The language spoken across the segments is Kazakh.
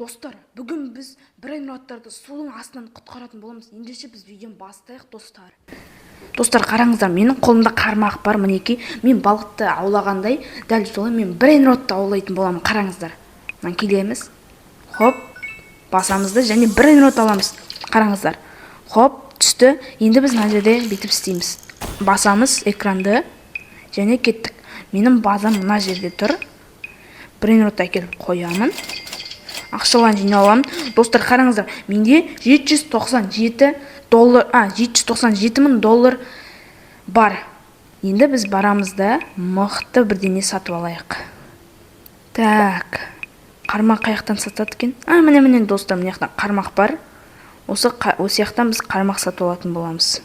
Достар, бүгін біз брейнроттарды судың астынан құтқаратын боламыз. Ендеше біз видеоны бастайық, достар. Достар, қараңыздар, менің қолымда қармақ бар, мінекей. Мен балықты аулағандай, дәл солай мен брейнротты аулайтын боламын, қараңыздар. Мына келеміз. Хоп, басамыз да және брейнрот аламыз. Қараңыздар. Хоп, түсті. Енді біз мына жерде бүйтіп істейміз. Басамыз экранды және кеттік. Менің базам мына жерде тұр. Брейнротты әкеліп қоямын. Ақшаларын жинап аламын. Достар, қараңыздар, менде 797 доллар, 797 мың доллар бар. Енді біз барамыз да мықты бірдеңе сатып алайық. Так, қармақ қаяқтан сатады екен? Міне, міне, достар, мына жақтан қармақ бар. Осы жақтан біз қармақ сатып алатын боламыз.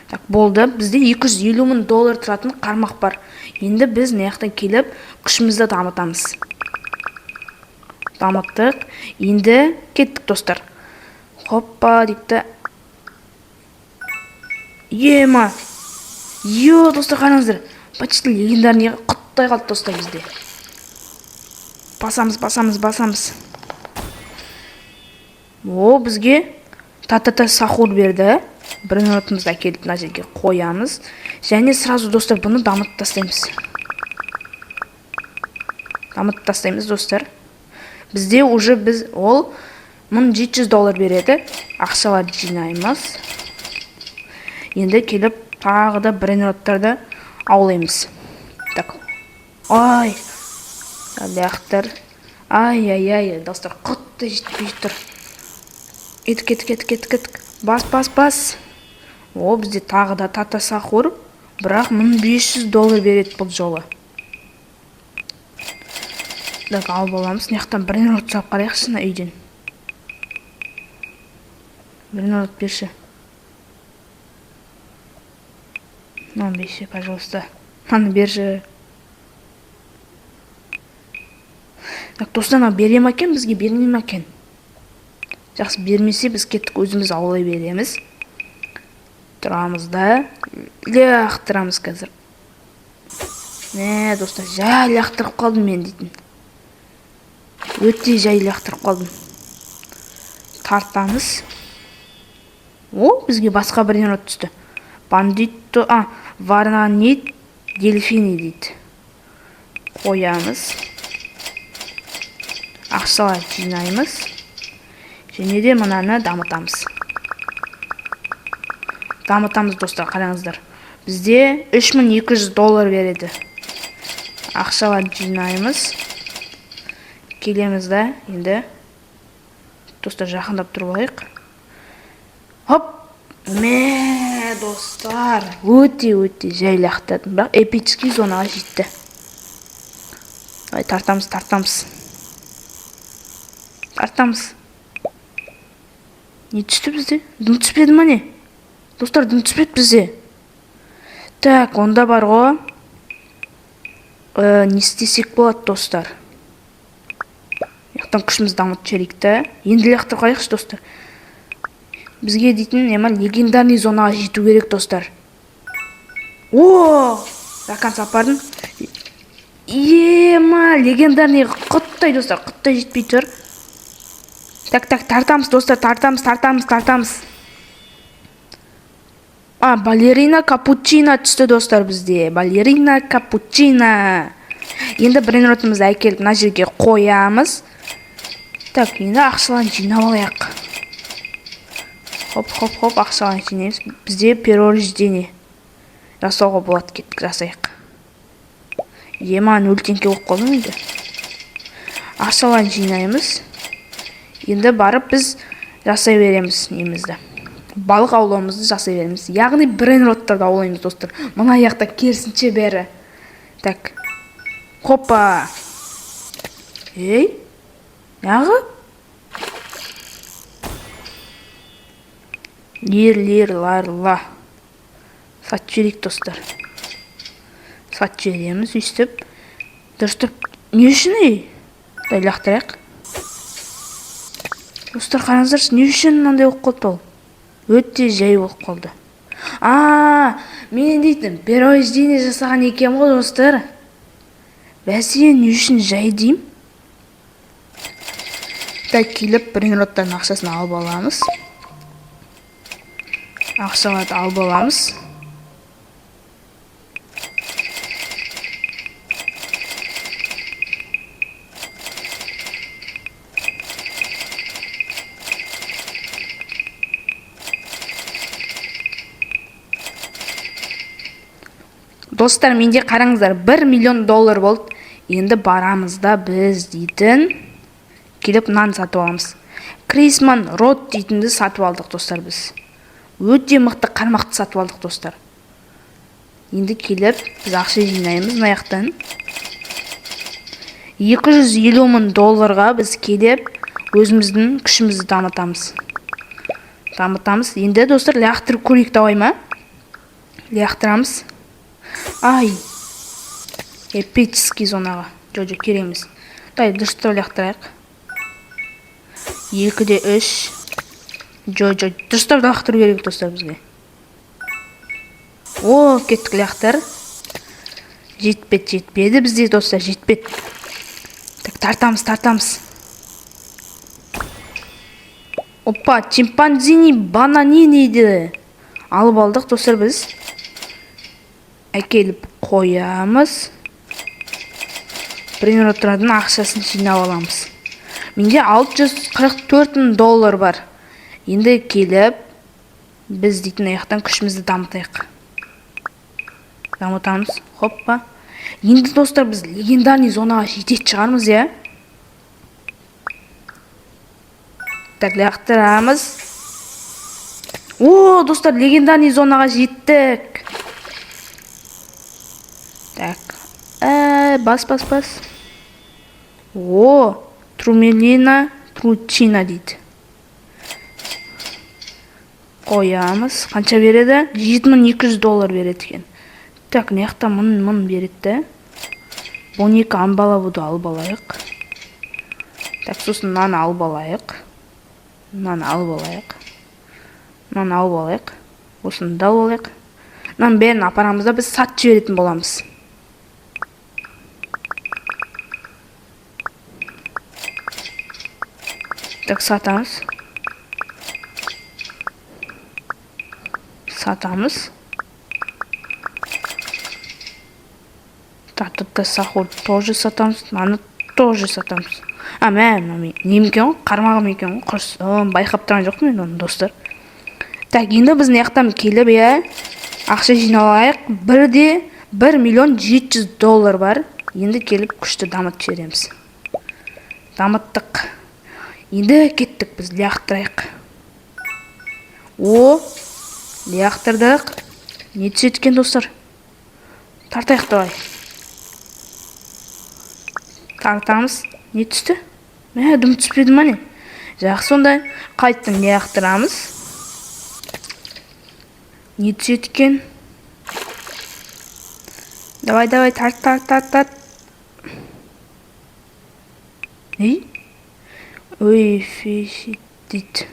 Так, болды, бізде 250 мың доллар тұратын қармақ бар. Енді біз мына жақтан келіп күшімізді дамытамыз. Дамыттық. Енді кеттік, достар. Хоппа дейді. Ема. Йо, достар, қараңыздар. Почти легендарный құттай қалды, достар, бізде. Басамыз, басамыз, басамыз. О, бізге та-та-та сахур берді. Брейнротымызды әкеліп мына жерге қоямыз. Және сразу, достар, бұны дамытып тастаймыз. Дамытып тастаймыз, достар. Бізде уже біз ол 1700 доллар береді. Ақшаларды жинаймыз. Енді келіп тағы да брейнроттарды аулаймыз. Так. Ай. Лақтыр. Ай, ай, ай, достар, құтты жетпей тұр. Кеттік, кеттік, кеттік, кеттік, кеттік. Бас, бас, бас. О, бізде тағы да тата сахур, бірақ 1500 доллар береді бұл жолы. Так, алып аламыз. Мына жақтан брейнрот сұрап қарайықшы мына үйден. Брейнрот берші. Мынаны берші, пожалуйста. Мынаны берші. Так, достар, мынау бере ма екен бізге, бермей ма екен? Жақсы, бермесе, біз кеттік, өзіміз аулай береміз. Тұрамыз да лақтырамыз қазір. Мә, достар, жай лақтырып қалдым мен дейтін. Өте жай лақтырып қалдым. Тартамыз. О, бізге басқа брейнрот түсті. Бандито, варанит дельфини дейді. Қоямыз. Ақшалар жинаймыз. Және де мынаны дамытамыз. Дамытамыз, достар, қараңыздар. Бізде 3200 доллар береді. Ақшалар жинаймыз. Келеміз да, енді достар, жақындап тұрып алайық. Хоп! Мә, достар, өте-өте жай лақтырдым, бірақ эпический зонаға жетті. Давай, тартамыз, тартамыз. Тартамыз. Не түсті бізде? Дым түспеді ма, не? Достар, дым түспеді бізде. Так, онда бар ғой. Не істесек болады, достар? Жақтан күшімізді дамытып жіберейік та. Енді лақтырып қарайықшы, достар. Бізге дейтін ема легендарный зонаға жету керек, достар. О, до конца апардым. Ема, легендарный құттай, достар, құттай жетпей тұр. Так, так, тартамыз, достар, тартамыз, тартамыз, тартамыз. Балерина капучино түсті, достар, бізде. Балерина капучино. Енді брейнротымызды әкеліп мына жерге қоямыз. Так, енді ақшаларын жинап алайық. Хоп, хоп, хоп, ақшаларын жинаймыз. Бізде перерождение жасауға болады, кеттік, жасайық. Ема, 0 теңге болып қалдым енді. Ақшаларын жинаймыз. Енді барып біз жасай береміз немізді. Балық аулауымызды жасай береміз. Яғни брейнроттарды аулаймыз, достар. Мына жақта керісінше бәрі. Так. Хоппа. Ей? Неғып? Лир, лир, лар, ла. Сатып жіберейік, достар. Сатып жібереміз өйстіп. Дұрыстап. Не үшін, ей? Дай лақтырайық. Достар, қараңыздаршы, не үшін мынандай болып қалды ол? Өте жай болып қалды. Мен дейтін перерождение жасаған екенмін ғой, достар. Бәсе, не үшін жай деймін? Так, келіп брейнроттардың ақшасын алып аламыз. Ақшаларды алып аламыз. Достар, менде қараңыздар, 1 миллион доллар болды. Енді барамыз да, біз дейтін келіп нан сатып аламыз. Крисман Рот дейтінді сатып алдық, достар, біз. Өте мықты қармақты сатып алдық, достар. Енді келіп біз ақша жинаймыз мына жақтан. 250 мың долларға біз келіп өзіміздің күшімізді дамытамыз. Дамытамыз. Енді, достар, лақтырып көрейік, давай ма? Лақтырамыз. Ай. Эпический зонаға. Жо, жо, керек емес. Дай, дұрыстап лақтырайық. Екі де үш. Жо, жо, дұрыстап лақтыру керек, достар, бізге. О, кеттік, лақтыр. Жетпеді, жетпеді бізде, достар, жетпеді. Так, тартамыз, тартамыз. Опа, чимпанзини бананини деді. Алып алдық, достар, біз. Әкеліп қоямыз. Брейнроттардың ақшасын жинап аламыз. Менде 644 мың доллар бар. Енді келіп біз дейтін аяқтан күшімізді дамытайық. Дамытамыз. Хоппа. Енді, достар, біз легендарный зонаға жететін шығармыз, иә? Так, лақтырамыз. О, достар, легендарный зонаға жеттік. Так. Бас, бас, бас. О, Трумелина, Тручина дейді. Қоямыз. Қанша береді? 7200 доллар береді екен. Так, мына жақта мың мың береді да. 12 амбалабуды алып алайық. Так, сосын мынаны алып алайық. Мынаны алып алайық. Мынаны алып алайық. Осыны да алып алайық. Мынаның бәрін апарамыз да, біз сатып жіберетін боламыз. Так, сатамыз. Сатамыз. Так, тут сахур тоже сатамыз. Мынаны тоже сатамыз. А, мә, мына нем екен ғой, қармағым екен ғой, құрсын, байқап тұрған жоқпын мен оны, достар. Так, енді біз мына жақтан келіп, иә, ақша жинап алайық. 1,1 миллион 700 доллар бар. Енді келіп күшті дамытып жібереміз. Дамыттық. Енді кеттік, біз лақтырайық. О, лақтырдық. Не түседі екен, достар? Тартайық, давай. Тартамыз. Не түсті? Мә, дым түспеді ма, не? Жақсы, онда қайттан лақтырамыз. Не түседі екен? Давай, давай, тарт, тарт, тарт, тарт. Ей? Ой, фиши дейді.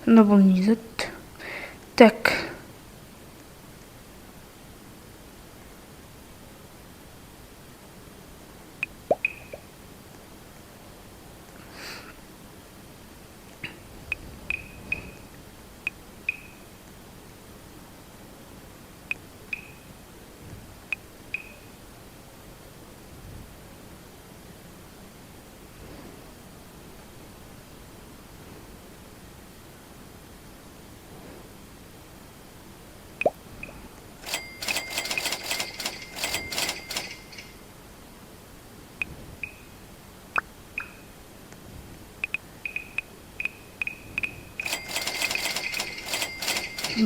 Сонда бұл не зат? Так.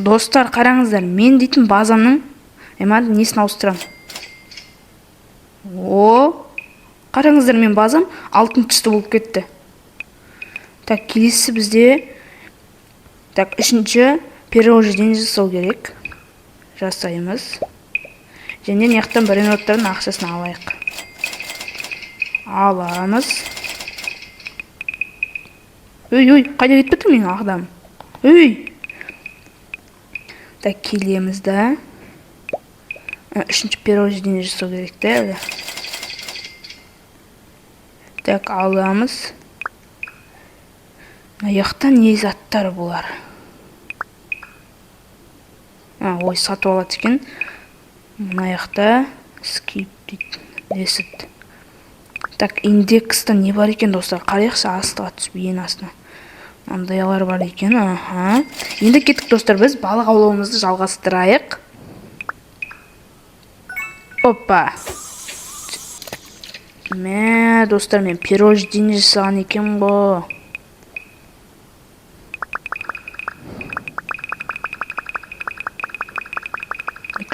Достар, қараңыздар, мен дейтін базамның эма несін ауыстырамын. О, қараңыздар, мен базам алтын түсті болып кетті. Так, келесі бізде, так, үшінші перерождение жасау керек. Жасаймыз. Және мына жақтан брейнроттардың ақшасын алайық. Аламыз. Ой, ой, қайда кетіп кетті менің адамым? Ой. Так, келеміз да. Үшінші перерождение жасау керек та әлі. Так, аламыз. Мына жақта не заттар бұлар? А, ой, сатып алады екен. Мына жақта skip дейді, 10. Так, индекста не бар екен, достар? Қарайықшы, астыға түсіп, ең астына. Мынандайлар бар екен. Аха. Енді кеттік, достар, біз балық аулауымызды жалғастырайық. Опа. Мә, достар, мен перерождение жасаған екенмін ғой.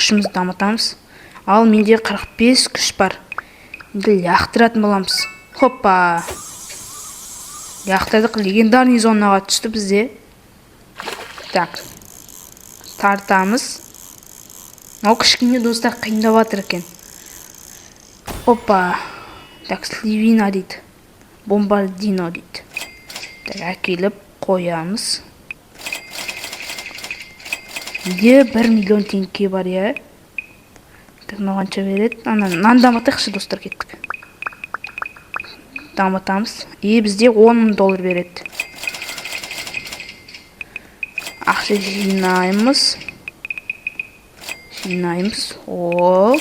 Күшімізді дамытамыз. Ал менде 45 күш бар. Енді лақтыратын боламыз. Хоппа. Лақтырдық, легендарный зонаға түсті бізде. Так. Тартамыз. Мынау кішкене, достар, қиындап жатыр екен. Опа. Так, сливина дейді. Бомбардино дейді. Так, әкеліп қоямыз. Менде 1 миллион теңге бар, иә. Так, мынау қанша береді? Ана, мынаны дамытайықшы, достар, кеттік. Дамытамыз. И бізде 10 мың доллар береді. Ақша жинаймыз. Жинаймыз. О.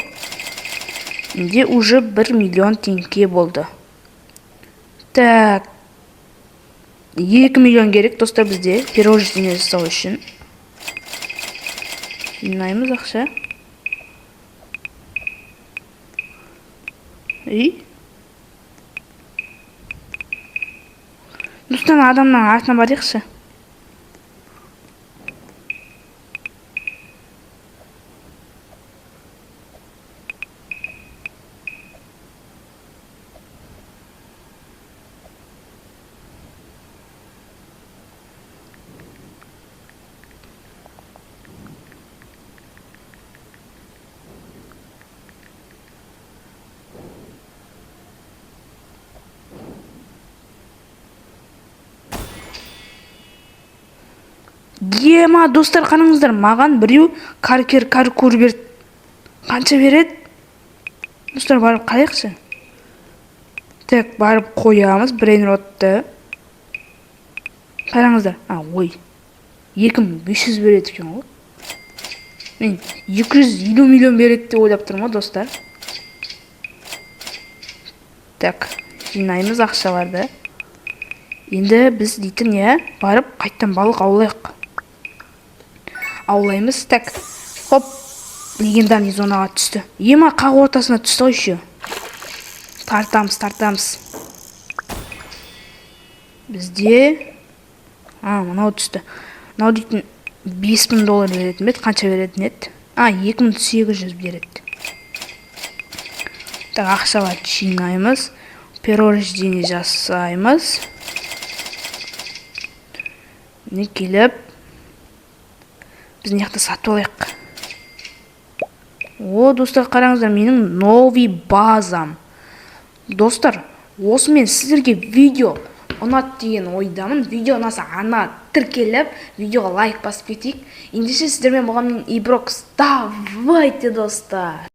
Менде уже 1 миллион теңге болды. Так. 2 миллион керек, достар, бізде перерождение жасау үшін. Жинаймыз ақша. И? Достар, адамның артына барайықшы. Ема, достар, қараңыздар, маған біреу каркер каркур берді. Қанша береді? Достар, барып қарайықшы. Так, барып қоямыз брейнротты. Қараңыздар. А, ой. 2500 береді екен ғой. Мен 250 миллион береді деп ойлап тұрмын ғой, достар. Так, жинаймыз ақшаларды. Енді біз дейтін, иә, барып қайттан балық аулайық. Аулаймыз. Так, хоп, легендарный зонаға түсті. Ема, қақ ортасына түсті ғой еще. Тартамыз, тартамыз. Бізде, а, мынау түсті. Мынау дейтін 5000 доллар беретін бе еді? Қанша беретін еді? А, 2800 береді. Так, ақшаларды жинаймыз. Перерождение жасаймыз. Не келіп біз мына жақта сатып алайық. О, достар, қараңыздар, менің новый базам. Достар, осымен сіздерге видео ұнады деген ойдамын. Видео ұнаса, ана тіркеліп, видеоға лайк басып кетейік. Ендеше, сіздермен болған мен, Иброкс. Давайте, достар.